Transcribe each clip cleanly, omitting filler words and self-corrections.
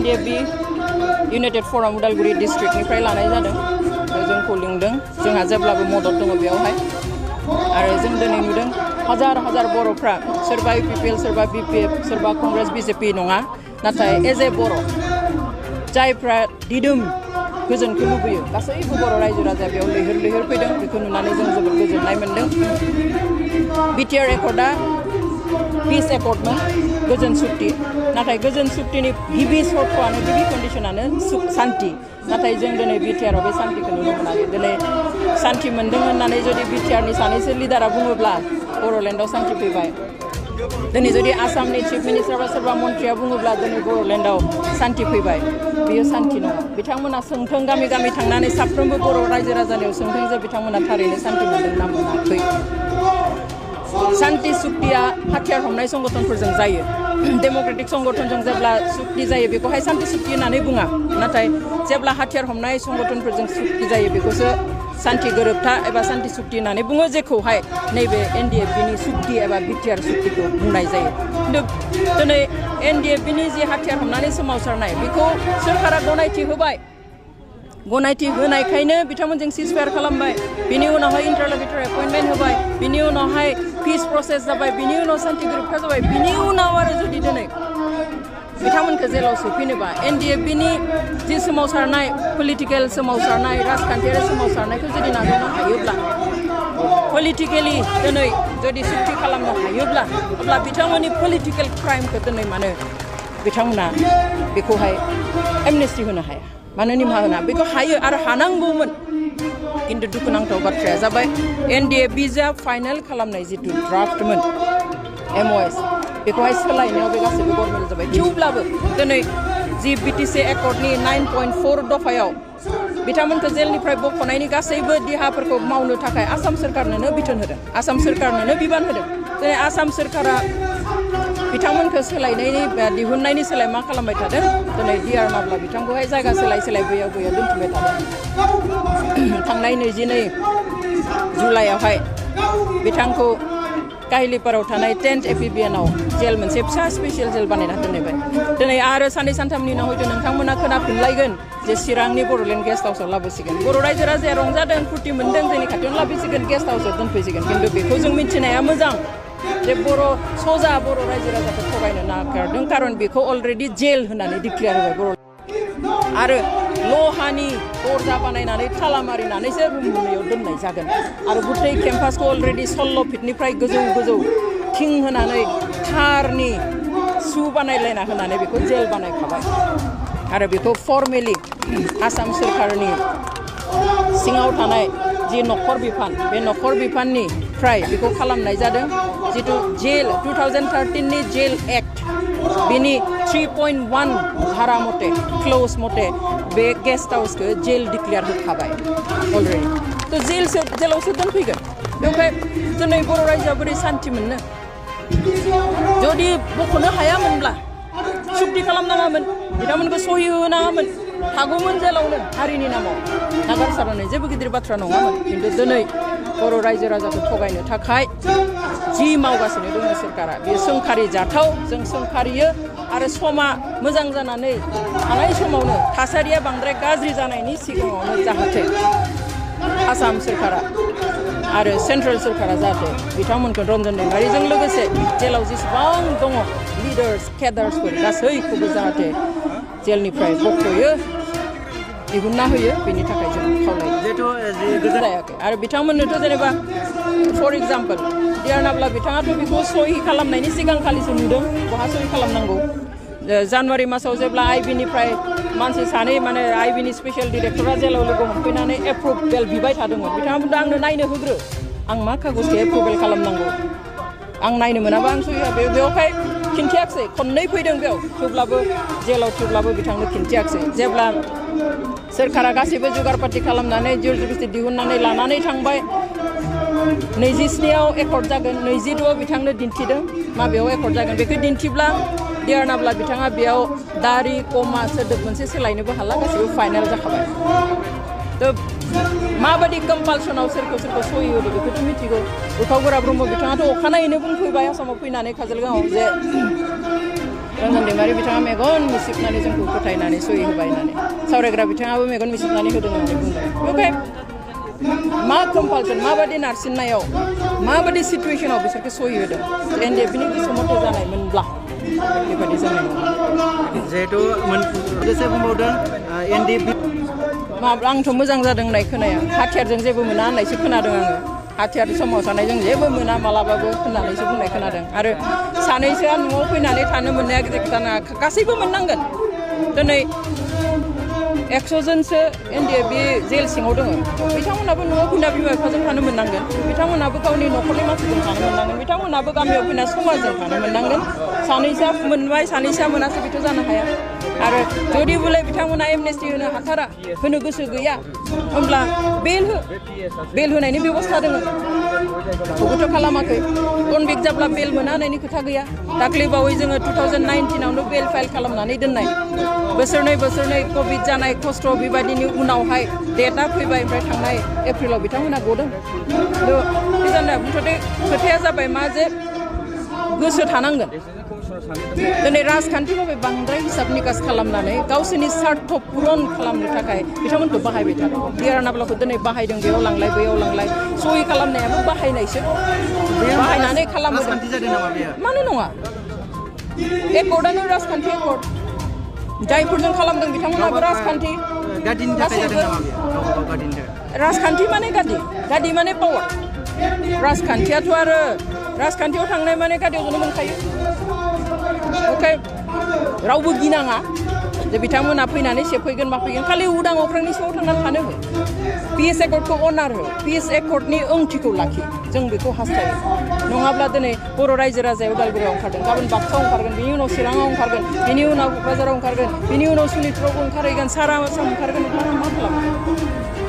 NDFB United Forum Udalguri डिस्ट्रिक्टनिफ्राय लानाय जादों जोंखौ लिंदों जोंहा जेब्लाबो मदद दङ बेयावहाय आरो जों दिनै नुदों हाजार हाजार बर'फ्रा सोरबा UPPL सोरबा BPF सोरबा कंग्रेस BJP नङा नाथाय एज ए बर' जायफ्रा दिदोम गोजोनखौ लुबैयो गासैबो बर' रायजो राजा बेयाव लैहोर लैहोर फैदों बेखौ नुनानै जों जोबोद गोजोननाय मोन्दों BTR एकर्डआ पिस एकर्डमोन गोजोन सुक्ति नाथाय गोजोन सुक्तिनि गिबि सर्तआनो गिबि कन्डिशनानो शान्ति नाथाय जों दिनै BTR आव बे शान्तिखौ नुनो मोनाखै दिनै शान्ति मोन्दों होननानै जुदि BTR नि सानैसो लिडारा बुङोब्ला बर'लेण्डआव शान्ति फैबाय दिनै जुदि आसामनि चिफ मिनिस्टार बा सोरबा मन्त्रिया बुङोब्ला दिनै बर'लेण्डआव शान्ति फैबाय बियो शान्ति नङा बिथांमोना सोंथों गामि गामि थांनानै साफ्रोमबो बर' रायजो राजानियाव सोंथों जे बिथांमोना थारैनो शान्ति मोन्दों ना मोनाखै शान्ति सुक्तिया हाथियार हमनाय संगठनफोरजों जायो डेम'क्रेटिक संगठनजों जेब्ला सुक्ति जायो बेखौहाय शान्ति सुक्ति होननानै बुङा नाथाय जेब्ला हाथियार हमनाय संगठनफोरजों सुक्ति जायो बेखौसो शान्ति गोरोबथा एबा शान्ति सुक्ति होननानै बुङो जेखौहाय नैबे NDFBनि सुक्ति एबा BTR सुक्तिखौ बुंनाय जायो खिन्थु दिनै NDFBनि जि हाथियार हमनानै सोमावसारनाय बेखौ सोरखारा गनायथि होबाय गनायथि होनायखायनो बिथांमोनजों सिजफायार खालामबाय बिनि उनावहाय इन्टारल'किउटर एपइन्टमेन्ट होबाय बिनि उनावहाय पिस प्रसेस जाबाय बिनि उनाव शान्ति गोरोबथा जाबाय बिनि उनाव आरो जुदि दिनै बिथांमोनखौ जेलाव सोफिनोबा NDFBनि जि सोमावसारनाय पलिटिकेल सोमावसारनाय राजखान्थियारि सोमावसारनायखौ जुदि नाजावनो हायोब्ला पलिटिकेलि दिनै जुदि सुक्ति खालामनो हायोब्ला अब्ला बिथांमोननि पलिटिकेल क्राइमखौ दिनै मानो बिथांमोना बेखौहाय एमनेस्टि होनो हाया मानो निमाहा होना बेखौ हायो आरो हानांगौमोन खिन्थु दुखुनांथाव बाथ्राया जाबाय NDFBजों फाइनाल खालामनाय जिथु ड्राफ्टमोन MOS बेखौहाय सोलायनायाव बे गासैबो गरमेल जाबाय थेवब्लाबो दिनै जि BTC एकर्डनि 9.4 दफायाव बिथांमोनखौ जेलनिफ्राय बख'नायनि गासैबो देहाफोरखौ मावनो थाखाय आसाम सोरखारनोनो बिथोन होदों आसाम सोरखारनोनो बिबान होदों दिनै आसाम सोरखारा बिथांमोनखौ सोलायनायनि दिहुननायनि सोलाय मा खालामबाय थादों दिनै DR नाब्ला बिथांखौहाय जायगा सोलाय बैयाव दोनथुमबाय थादों थांनाय 22 जुलाइआवहाय बिथांखौ काहिलिपाराव थानाय 10th एफिबिएनाव जेल मोनसे फिसा स्पेसियेल जेल बानायना दोनबाय दिनै आरो साननै सानथामनि उनाव हयथ' नोंथांमोना खोनाफिनलायगोन जे चिरांनि बर'लेण्ड गेस्ट हाउसआव लाबोसिगोन बर' रायजो राजाया रंजादों फुर्ति मोन्दों जोंनि खाथियावनो लाबोसिगोन गेस्ट हाउसआव दोनफैसिगोन खिन्थु बेखौ जों मिथिनाया मोजां जे सजा बर' रायजो राजाखौ थगायनो नागारदों कारन बेखौ अलरेडि जेल होननानै डिक्लेयार होबाय बर' आरो लहानि दरजा बानायनानै थाला मारिनानैसो रुम मोननैयाव दोननाय जागोन आरो गुथै केम्पासखौ अलरेडि 16 फिटनिफ्राय गोजौ थिं होनानै थारनि सु बानायलायना होनानै बेखौ जेल बानायखाबाय आरो बेखौ फर्मेलि आसाम सोरखारनि सिङाव थानाय जि नखर बिफान बे नखर बिफाननिफ्राय बेखौ खालामनाय जादों जितु जेल 2013 नि जेल एक्ट बिनि 3.1 धारा मते क्लोज मते बे गेस्ट हाउसखौ जेल डिक्लेयार होखाबाय अलरेडि तो जेलावसो दोनफैगोन बेवहाय दिनै बर' रायजोआ बोरै शान्ति मोननो जुदि बख'नो हायामोनब्ला सुक्ति खालामनाङामोन बिथांमोनखौ सहि होनाङामोन थागौमोन जेलावनो हारिनि नामाव नागारसारनानै जेबो गिदिर बाथ्रा नङामोन खिन्थु दिनै बर' रायजो राजाखौ थगायनो थाखाय जि मावगासिनो दङ सोरखारा बेयो सोंखारि जाथाव जों सोंखारियो आरो समा मोजां जानानै थानाय समावनो थासारिया बांद्राय गाज्रि जानायनि सिगाङावनो जाहाथे आसाम सोरखारा आरो सेन्ट्रेल सोरखारा जाहाथे बिथांमोनखौ रन्जन दैमारिजों लोगोसे जेलाव जेसेबां दङ लिडार्स केडार्सफोर गासैखौबो जाहाथे जेलनिफ्राय बख'यो दिहुनना होयो बेनि थाखाय जों खावलायो जायाखै आरो बिथांमोननोथ' जेनेबा फर एग्जाम्पल DR नाब्ला बिथाङाथ' बेखौ सहि खालामनायनि सिगांखालिसो नुदों बहा सहि खालामनांगौ जानुवारि मासाव जेब्ला आइबिनिफ्राय मानसि सानै माने आइबिनि स्पेसियेल डिरेक्टरा जेलाव लोगो हमफैनानै एप्रुभेल बिबाय थादोंमोन बिथाङा बुंदों आंनो नायनो होग्रो आं मा कागजखौ एप्रुभेल खालामनांगौ आं नायनो मोनाबा आं सहि बेवहाय खिन्थियाखिसै खननै फैदों बेयाव थेवब्लाबो बिथांनो खिन्थियाखिसै जेब्ला सोरखारा गासैबो जुगार पार्टि खालामनानै जुरिसडिक्सन दिहुननानै लानानै थांबाय 27आव एकर्ड जागोन 22आव बिथांनो दिन्थिदों माबेयाव एकर्ड जागोन बेखौ दिन्थिब्ला DR नाब्ला बिथाङा बेयाव दारि कमा सोदोब मोनसे सोलायनोबो हाला गासैबो फाइनाल जाखाबाय तो माबायदि कम्पालसनाव सोरखौ सहि होदो बेखौथ' मिथिगौ उखाव गोरा ब्रह्म बिथाङाथ' अखानायैनो बुंफैबाय आसामाव फैनानै काजलगावआव जे रन्जन दैमारि बिथाङा मेगन मिसिबनानै जोंखौ फोथायनानै सहि होबाय होननानै सावरायग्रा बिथाङाबो मेगन मिसिबनानै होदों होननानै बुंदों ओमफ्राय मा कम्पालसन माबादि नारसिननायाव माबादि सिटुएसनाव बिसोरखौ सहि होदों एनडिएफबिनि गोसो मथे जानायमोनब्ला बेबायदि जानाय नङा जिहेतु लोगोसे बुंबावदों एनडिएफबि आंथ' मोजां जादों होननाय खोनाया हाथियारजों जेबो मोना होननायसो खोनादों आङो हाथियार सोमावसारनायजों जेबो मोना मालाबाबो होननानैसो बुंनाय खोनादों आरो सानैसोआ न'आव फैनानै थानो मोननाया गिदिर खोथा नङा गासैबो मोननांगोन दिनै 100 जनसो एनडिएफबि जेल सिङाव दङ बिथांमोनाबो न'आव फैना बिमा बिफाजों थानो मोननांगन बिथांमोनाबो गावनि न'खरनि मानसिजों थानो मोननांगोन बिथांमोनाबो गामियाव फैना समाजजों थानो मोननांगोन सानैसोआ मोनबाय सानैसोआ मोनासै बेथ' जानो हाया आरो जुदि बोले बिथांमोना एमनेस्टि होनो हाथारा होनो गोसो गैया होमब्ला बेल होनायनि बेबस्था दङ बेखौथ' खालामाखै कनभिक्ट जाब्ला बेल मोना होननायनि खोथा गैया दाख्लै बावै जोङो 2019आवनो बेल फाइल खालामनानै दोननाय बोसोरनै कभिड जानाय खस्थ' बेबायदिनि उनावहाय डेटआ फैबाय ओमफ्राय थांनाय एप्रिलाव बिथांमोना गदों खोथाया जाबाय मा जे गोसो थानांगोन दिनै राजखान्थिभाबै बांद्राय हिसाब निकास खालामनानै गावसोरनि स्वार्थ पुरन खालामनो थाखाय बिथांमोनखौ बाहायबाय थादों दियारानाब्लाखौ दिनै बाहायदों बेयाव लांलाय बैयाव लांलाय सहि खालामनायाबो बाहायनायसो बाहायनानै खालामदों मानो नङा एकर्डआनो राजखान्थि एकर्ड जायफोरजों खालामदों बिथांमोनाबो राजखान्थि राजखान्थि माने गादि माने पावार राजखान्थियाथ' आरो राजखान्थियाव थांनाय माने गादियाव जनो मोनखायो ओंखाय रावबो गिनाङा जे बिथांमोना फैनानै सेफैगोन मा फैगोन खालि उदां अख्रांनि सिङाव थांनानै थानो हो पिस एकर्डखौ अनार हो पिस एकर्डनि ओंथिखौ लाखि जों बेखौ हास्थायो नङाब्ला दिनै बर' रायजो राजाया उदालगुरियाव ओंखारदों गाबोन बाक्सायाव ओंखारगोन बिनि उनाव चिराङाव ओंखारगोन बिनि उनाव क'क्राझाराव ओंखारगोन बिनि उनाव सनितपुरावबो ओंखारहैगोन सारा आसाम ओंखारगोन बिथांमोना मा खालामो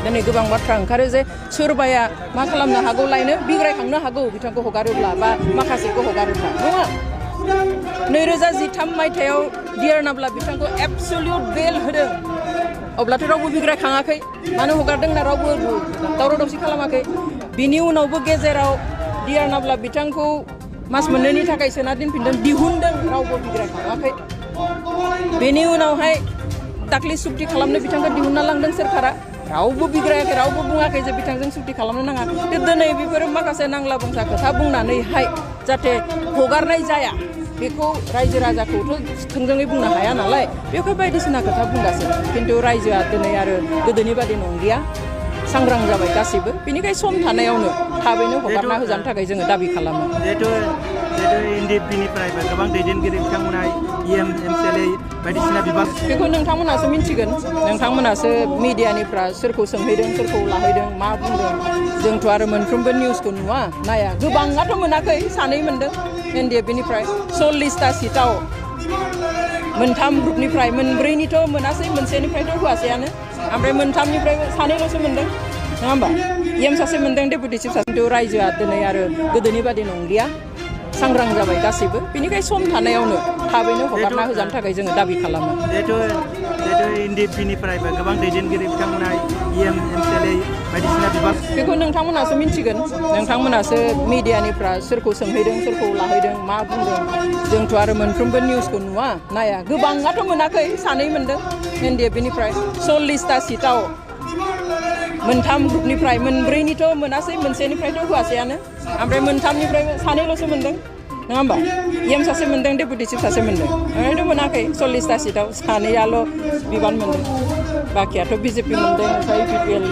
दिनै गोबां बाथ्रा ओंखारो जे सोरबाया मा खालामनो हागौ लायनो बिग्रायखांनो हागौ बिथांखौ हगारोब्ला बा माखासेखौ हगारोब्ला नङा 2013 मायथाइयाव दियारनाब्ला बिथांखौ एबसलिउट बेल होदों अब्लाथ' रावबो बिग्रायखाङाखै मानो हगारदों होनना रावबो दावराव दावसि खालामाखै बिनि उनावबो गेजेराव दियारनाब्ला बिथांखौ मास मोननैनि थाखाय सोना दोनफिनदों दिहुनदों रावबो बिग्रायखाङाखै बेनि उनावहाय दाख्लै सुक्ति खालामनो बिथांखौ दिहुनना लांदों सोरखारा रावबो बिग्रायाखै रावबो बुङाखै जे बिथांजों सुक्ति खालामनो नाङा दिनै बेफोरो माखासे नांला बंसा खोथा बुंनानैहाय जाहाथे हगारनाय जाया बेखौ रायजो राजाखौथ' थोंजोङै बुंनो हाया नालाय बेखौ बायदिसिना खोथा बुंगासिनो खिन्थु रायजोआ दिनै आरो गोदोनि बादि नंलिया सांग्रां जाबाय गासैबो बेनिखायनो सम थानायावनो थाबैनो हगारना होजानो थाखाय जोङो दाबि खालामो जिहेतु एनडिएफबिनिफ्रायबो गोबां दैदेनगिरि बिथांमोना इएम एमसिएलए बायदिसिना बिभाग बेखौ नोंथांमोनासो मिन्थिगोन नोंथांमोनासो मिडियानिफ्रा सोरखौ सोंहैदों सोरखौ लाहैदों मा बुंदों जोंथ' आरो मोनफ्रोमबो निउसखौ नुवा नाया गोबाङाथ' मोनाखै सानै मोनदों एनडिएफबिनिफ्राय 40टा सिटआव मोनथाम ग्रुपनिफ्राय मोनब्रैनिथ' मोनासै मोनसेनिफ्रायथ' होआसैयानो ओमफ्राय मोनथामनिफ्राय सानैल'सो मोनदों नङा होमबा इएम सासे मोनदों डेपुटि चिफ सासे खिन्थु रायजोआ दिनै आरो गोदोनि बादि नंलिया सांग्रां जाबाय गासैबो बेनिखायनो सम थानायावनो थाबैनो हगारना होजानो थाखाय जोङो दाबि खालामो जिहेतु एनडिएफबिनिफ्रायबो गोबां दैदेनगिरि बिथांमोना इएम एमसिएलए बायदिसिना बिभाग बेखौ नोंथांमोनासो मिन्थिगोन नोंथांमोनासो मिडियानिफ्रा सोरखौ सोंहैदों सोरखौ लाहैदों मा बुंदों जोंथ' आरो मोनफ्रोमबो निउसखौ नुवा नाया गोबाङाथ' मोनाखै सानै मोनदों एनडिएफबिनिफ्राय 40टा सिटआव मोनथाम ग्रुपनिफ्राय मोनब्रैनिथ' मोनासै मोनसेनिफ्रायथ' होआसैयानो ओमफ्राय मोनथामनिफ्राय सानैल'सो मोनदों नङा होमबा इएम सासे मोनदों डेपुटि चिफ सासे मोनदों ओरैनोथ' मोनाखै 40टा सिटआव सानैयाल' बिबान मोनदों बाखियाथ' बिजेपि मोनदों ओमफ्राय इपिपिएल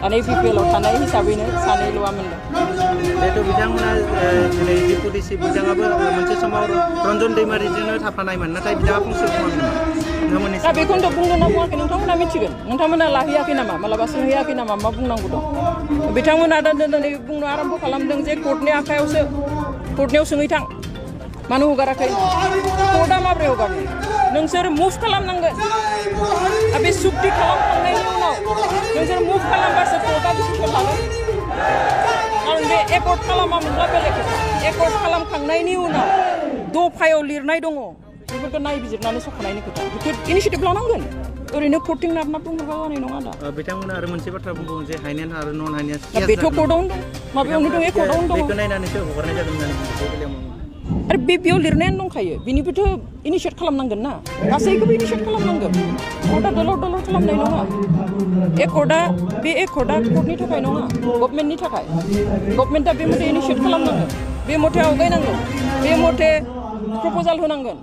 दानि इपिपिएलआव थानाय हिसाबैनो सानैल'आ मोनदों जिहेतु बिथांमोना दिनै डेपुटि चिफ बिथाङाबो मोनसे समाव रन्जन दैमारिजोंनो थाफानायमोन नाथाय बिथाङा फंसे बुङाखैमोन दा बेखौनोथ' बुंगोन ना बुङाखै नोंथांमोना मिथिगोन नोंथांमोना लाहैयाखै नामा मालाबा सोंहैयाखै नामा मा बुंनांगौ दं बिथांमोना दिनै बुंनो आरम्भ खालामदों जे कर्टनि आखायावसो कर्टनियाव सोंहैथां मानो हगाराखै कर्टआ माब्रै हगारनो नोंसोर मुभ खालामनांगोन बे सुक्ति खालामखांनायनि उनाव नोंसोर मुभ खालामबासो कर्टआ डिसिसन लागोन आरो बे एकर्ड खालामामोनब्ला बेलेग खोथा एकर्ड खालामखांनायनि उनाव दफायाव लिरनाय दङ बेफोरखौ नायबिजिरनानै सख'नायनि खोथा बेखौ इनिसियेटिभ लानांगोन ओरैनो कर्टिं नारना बुंहरबा जानाय नङा दा बिथांमोना आरो मोनसे बाथ्रा बुंबावो जे हाइनेन आरो नन हाइनेन बेथ' कर्टआवनो दं माबायावनो दं एकर्डआवनो दं बेखौ नायनानैसो हगारनाय जादों होननानै बे बेलायाव आरो बेयाव लिरनायानो दंखायो बिनिबोथ' इनिशियेट खालामनांगोन ना गासैखौबो इनिशियेट खालामनांगोन कर्टआ दलर खालामनाय नङा बे एकर्डआ कर्टनि थाखाय नङा गभर्नमेन्टनि थाखाय गभर्नमेन्टआ बे मथे इनिशियेट खालामनांगोन बे मथे आवगायनांगोन बे मथे प्रप'जाल होनांगोन